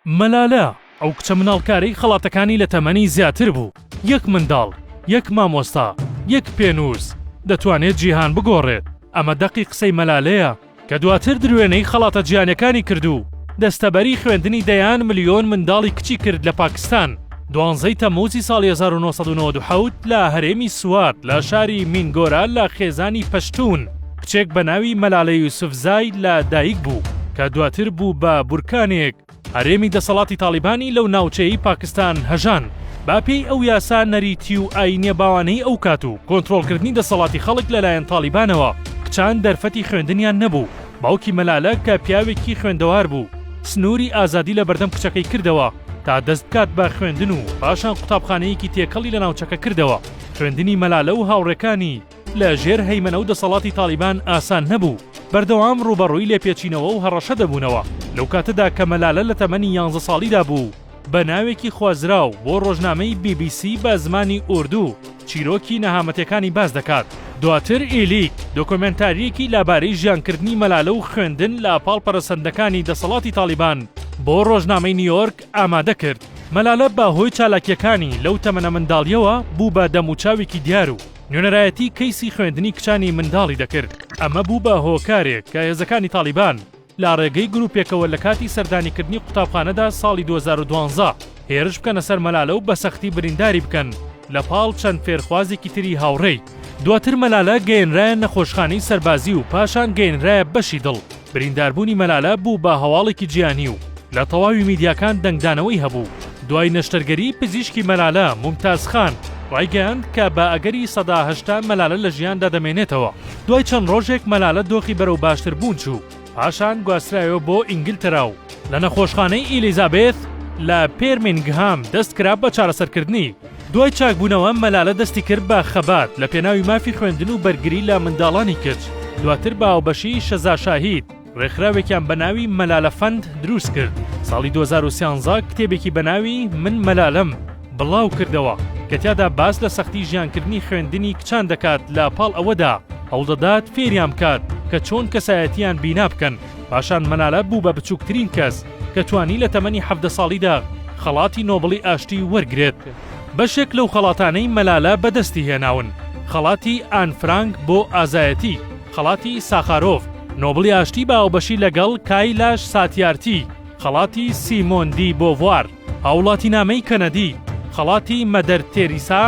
مەلالە، ئەو کچە مناڵکارەی خەڵاتەکانی لە تەمەنی زیاتر بوو، یەک منداڵ، یەک مامۆستا، یەک پێنووس، دەتوانێت جیهان بگۆڕێت، ئەمە دەقی قسەی مەلالەیە کە دواتر دروێنەی خەڵاتە جیهانیەکانی کرد و دەستەبەری خوێندنی دەیان ملیۆن منداڵی کچی کرد لە پاکستان. دوانزەی تەمموزی ساڵی 1997 لە هەرێمی سوات لە شاری مینگۆرا لە خێزانی پەشتون کچێک بە ناوی مەلالە یوسفزای لە دایک بوو کە دواتر بوو بە بورکانێک هەرێمی دەسەڵاتی تاڵیبانی لەو ناوچەیەی پاکستان هەژان بە پێی ئەو یاسا نەریتی و ئایینیە باوانەی ئەو کات و کۆنترۆڵکردنی دەسەڵاتی خەڵک لەلایەن تاڵیبانەوە کچان دەرفەتی خوێندنیان نەبوو باوکی مەلالە کە پیاوێکی خوێندەوار بوو سنووری ئازادی لە بەردەم کچەکەی کردەوە تا دەست بکات بە خوێندن و پاشان قوتابخانەیەکی تێکەڵی لە ناوچەکە کردەوە خوێندنی مەلالە و هاوڕێکانی لە ژێر هەیمەنە و دەسەڵاتی تاڵیبان ئاسان نەبوو، بەردەوام ڕووبەڕووی لێپێچینەوە و هەڕەشە دەبوونەوە، لەو کاتەدا کە مەلالە لە تەمەنی یانزە ساڵیدا بوو، بە ناوێکی خوازراو بۆ ڕۆژنامەی بی بی سی بە زمانی ئوردو چیرۆکی نەهامەتیەکانی باس دەکات. دواتر ئیلیک دۆکۆمێنتارییەکی لابارەی ژیانکردنی مەلالە و خوێندن لە پاڵ پەرەسەندنەکانی دەسەڵاتی تاڵیبان بۆ ڕۆژنامەی نیۆرک ئامادە کرد. مەلالە بە هۆی چالاکییەکانی لەو تەمەنە منداڵییەوە بوو بە دەموچاوێکی دیار و نوێنەرایەتی کەیسی خوێندنی کچانی منداڵی دەکرد، ئەمە بوو بە هۆکارێک کە هێزەکانی تاڵیبان لە ڕێگەی گروپێکەوە لە کاتی سەردانیکردنی قوتابخانەدا ساڵی 2012 هێرش بکەنە سەر مەلالە و بە سەختی برینداری بکەن لە پاڵ چەند فێرخوازێکی تری هاوڕێی. دواتر مەلالە گەیەنرایە نەخۆشخانەی سەربازی و پاشان گەیەنرایە بەشی دڵ. برینداربوونی مەلالە بوو بە هەواڵێکی جیهانی و لە تەواوی میدیاکان دەنگدانەوەی هەبوو. دوای نەشتەرگەری پزیشکی مەلالە، مومتاز خان، ڕایگەیاند کە بە ئەگەری 80% مەلالە لە ژیاندا دەمێنێتەوە. دوای چەند ڕۆژێک مەلالە دۆخی بەرەو باشتربوون چوو، پاشان گواسترایەوە بۆ ئینگلتەرا و لە نەخۆشخانەی ئیلیزابێث لە پێرمینگهام دەستکرا بە چارەسەرکردنی. دوای چاکبوونەوە مەلالە دەستی کرد بە خەبات لە پێناوی مافی خوێندن و بەرگری لە منداڵانی کچ، دواتر بە هاوبەشی شەزا شاهید ڕێکخراوێکیان بە ناوی مەلالە فەند دروست کرد، ساڵی 2013 کتێبێکی بە ناوی من مەلالەم بڵاو کردەوە کە تیادا باس لە سەختی ژیانکردنی خوێندنی کچان دەکات لە پاڵ ئەوەدا هەوڵدەدات فێریان بکات کە چۆن کەسایەتیان بینا بکەن. پاشان مەلالە بوو بە بچووکترین کەس کە توانی لە تەمەنی 17 ساڵیدا خەڵاتی نۆبڵی ئاشتی وەرگرێت. بەشێک لەو خەڵاتانەی مەلالە بەدەستی هێناون، خەڵاتی ئان فرانک بۆ ئازایەتی، خەڵاتی ساخارۆڤ، نۆبڵی ئاشتی بە هاوبەشی لەگەڵ کایلاش ساتیارتی، خەڵاتی سیمۆن دی بۆڤوار، هاوڵاتینامەی کەنەدی، خەڵاتی مەدەر تێریسا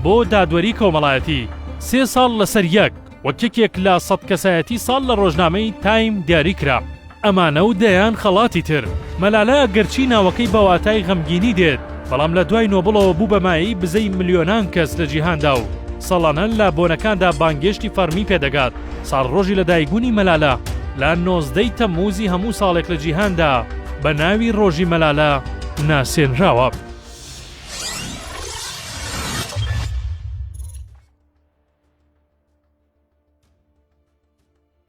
بۆ دادوەری کۆمەڵایەتی، سێ ساڵ لەسەر یەک. وەک یەکێک لە سەت کەسایەتی ساڵ لە ڕۆژنامەی تایم دیاری کرا. ئەمانە و دەیان خەڵاتی تر. مەلالە ئەگەرچی ناوەکەی بە واتای غەمگینی دێت، بەڵام لە دوای نۆبڵەوە بوو بە مایەی بزەی ملیۆنان کەس لە جیهاندا و ساڵانە لە بۆنەکاندا بانگێشتی فەڕمی پێدەگات. ساڵڕۆژی لەدایکبوونی مەلالە لە 19 ی تەمموزی هەموو ساڵێک لە جیهاندا بە ناوی ڕۆژی مەلالە ناسێنراوە.